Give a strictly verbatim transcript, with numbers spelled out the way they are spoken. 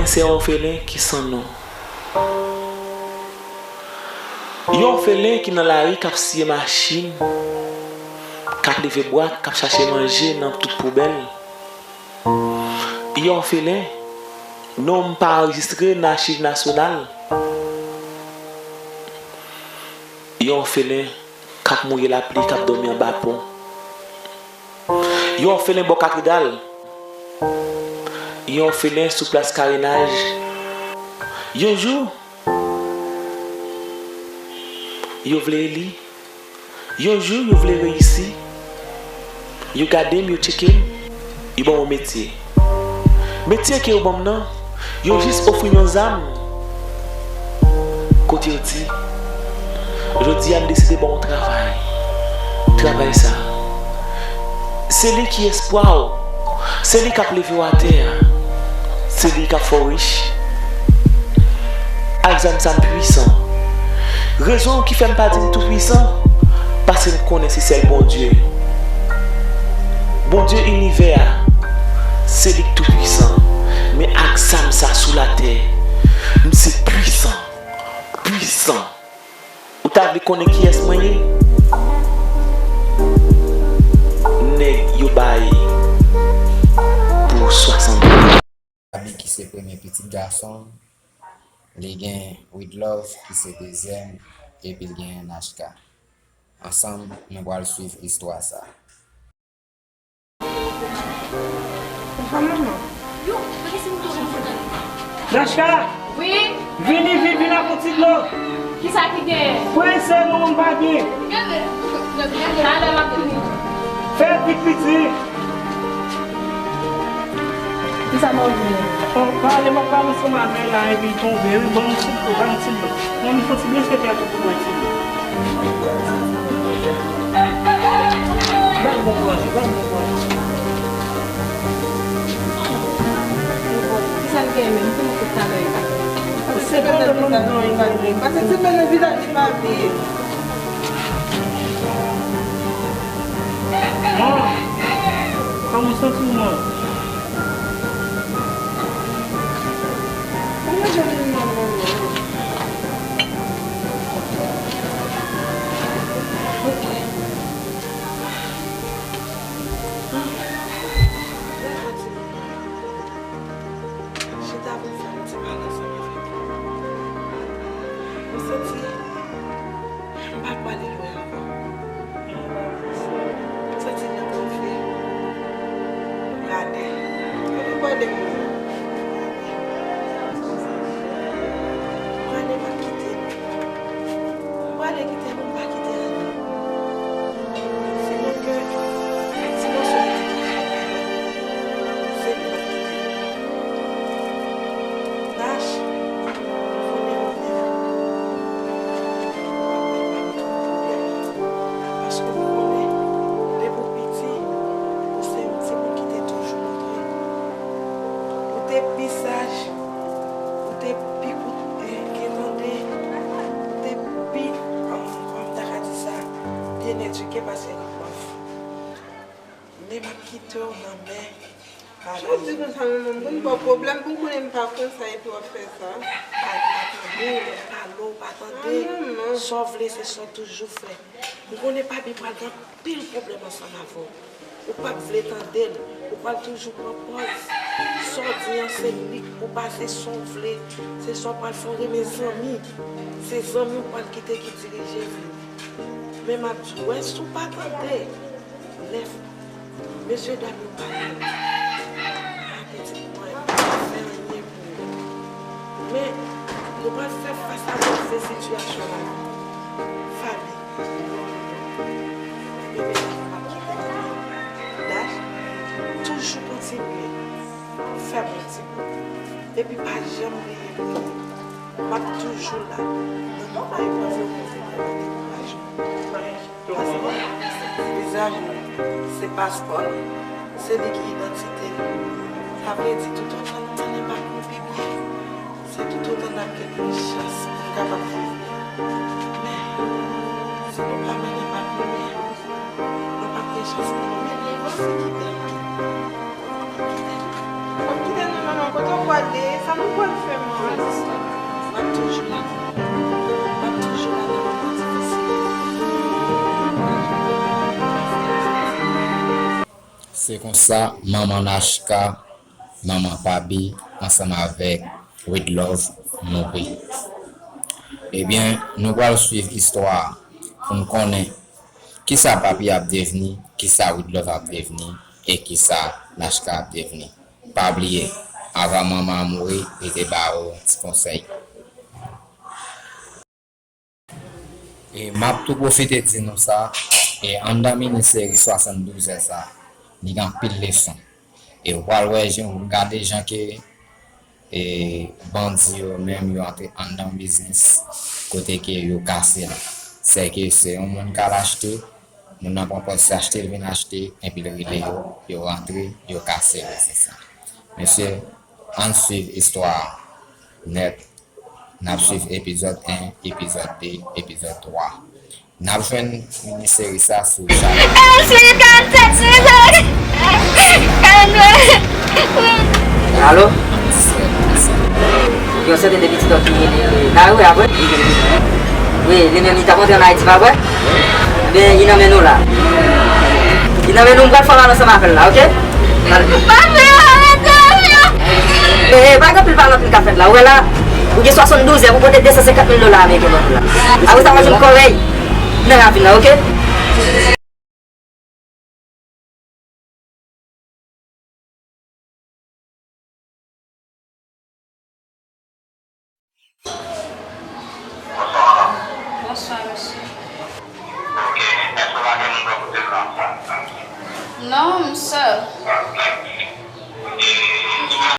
Se yon òfelen ki san non. Yon òfelen ki nan lari k ap siye machin, k ap leve bwat, k ap chache manje nan tout poubèl. Yon òfelen, non m pa anrejistre nan achiv nasyonal. Yon òfelen k ap mouye lapli, k ap dòmi anba pon. Yon òfelen bò katedral. Yon òfelen sou plas karenaj. Yon jou, yo vle eli. Yon jou, yo vle reyisi. Yo gade m, yo tcheke m, yo ban m yon metye. Metye ke yo ban m nan, yo jis ofri m yon zam. Kote yo di, jodi a m deside ba w yon travay. Travay sa, se li ki espwa w. Se li k ap leve w atè a. Se li k ap fè w rich. Ak zam sa m pwisan. Rezon ki fè m pa di m tou pwisan, paske m konnen se sèl Bondye, Bondye inivè a, se li k tou pwisan. Men ak zam sa sou latè, m se pwisan, pwisan. Ou ta vle konnen kiyès mwen ye? Nèg yo bay pou swasannde. Gaby ki se premye pitit gason l, li gen Widlove ki se dezyèm, epi l genyen Nachka. Ansanm, nou pral swiv istwa sa. Nachka! Wi? Vini, vin, vin ak yon ti dlo. Kisa ki gen? Prese non, m pa byen. Talè m ap vini. Fè vit, piti. Kisa m ap vini? Bon, pale, m ap pale ansanm avè l la, epi l tonbe. Wi, ban m ti dlo, ban m ti dlo. Ban m fon ti byen fete a tou pou mwen, ti dlo. Ban m bon kouraj, ban m bon kouraj. Kisa l gen menm? Pou nou tout talè. Se bon, bon, bon, bon. Pase ti men nan vizaj li pa byen. Ah, kòman w santi w, man? Kòman jan li nan manman? Chita pou m fè yon ti pale ansanm avèk ou. Mwen santi m pa pwale lwen ankò. Mwen santi m nan konfye. Gade. Kote w pwale m nan? Gade, m ap kite nou. M pwale kite nou, m pa kite anyen. Sinon ke, sinon se li ki te fè bagay la. Se li k ap kite nou. Nach, m konnen ou menm, w ap bay pa nou tout pwoblèm. Paske m konnen, depi w piti, ou se yon timoun ki te toujou montre ou te pi saj, ou te pi koute, eh, ke tande, ou te pi, um, kòman m ta ka di sa, byen edike pase lòt pwòf. Men m ap kite w nan men pa Dani. Sa w di konsa, manman? M konn ba w pwoblèm pou m konnen m pa konsa epi w ap fè sa. Pa, pa tande, lè m pale w pa tande. Ah, manman. Sa w vle, se sa w toujou fè. M konnen papi pral gen anpil pwoblèm ansanm avè w. Ou p ap vle tande l. Ou pral toujou pran pòz. Sa w di an, se li k pou pase, sa w vle. Se sa w pral fè, w renmen zanmi. Se zanmi w pral kite ki dirije vi w. Men m ap di w, wè, si w pa tande, lè mesye dam yo pale, a pitit mwen, m pa fè anyen pou ou. Men, nou pral fè fas a move sitiyasyon lavi. Fanmi, bebe, m ap kite nou. Dach, toujou kontinye fè bon ti bout. Epi pa janm bliye priye. M ap toujou la. Nan moman eprèv yo poze pou mwen, dekouraje w. Paske vizaj nou, se paspò nou. Se li ki idantite nou. Sa vle di, toutotan nou mande pa pou pi byen, se toutotan n ap gen plis chans pou n kapab viv byen. Men, si nou pa mande pa pou byen, nou p ap gen chans pou nou mennen yon vi ki bèl tou. Kòman m ap kite nou? W ap kite nou, manman? Kote w pral? E sa nou pral fè, manman? M ap toujou la. M ap toujou la nan moman difisil. Se konsa, manman Nachka, manman Papi, ansanm avèk Widlove mouri. Ebyen, nou pral swiv istwa a pou n konnen kisa Papi ap devni, kisa Widlove ap devni, e kisa Nachka ap devni. Pa bliye, avan manman an mouri, li te ba yo yon ti konsèy. E m ap tou pwofite di nou sa, e anndan mini seri swasanndouz è sa, li gen anpil leson. E ou pral wè jan, ou gade jan ke, e, bandi yo menm yo antre anndan biznis kote ke yo kase l. Sèke se yon moun k al achte, moun nan pran pòz li achte, l vin achte, epi l rele yo, yo rantre, yo kase biznis la. Mesye, ann swiv istwa a nèt. N ap swiv epizòd en, epizòd de, epizòd twa. N ap jwenn mini seri sa sou Shalom. Alo? Gen yon sèten de pitit ki rele Nari, wi, a vre? Wi, li menm, li t ap antre ann Ayiti, pa vre? Men, li nan men nou la. Li nan men nou, m pral fè mal ansanm avè l la, oke? Papa, arete avyon! E, e, pa gen anpil pale, anpil ka fèt la. Ou wè la, ou gen swasanndouz è pou pote de san senkant mil dola ameriken ban nou la. Apre sa, w a jwenn kòrèy nan ravin nan, oke? Bonswa, mesye. Non, m sèl.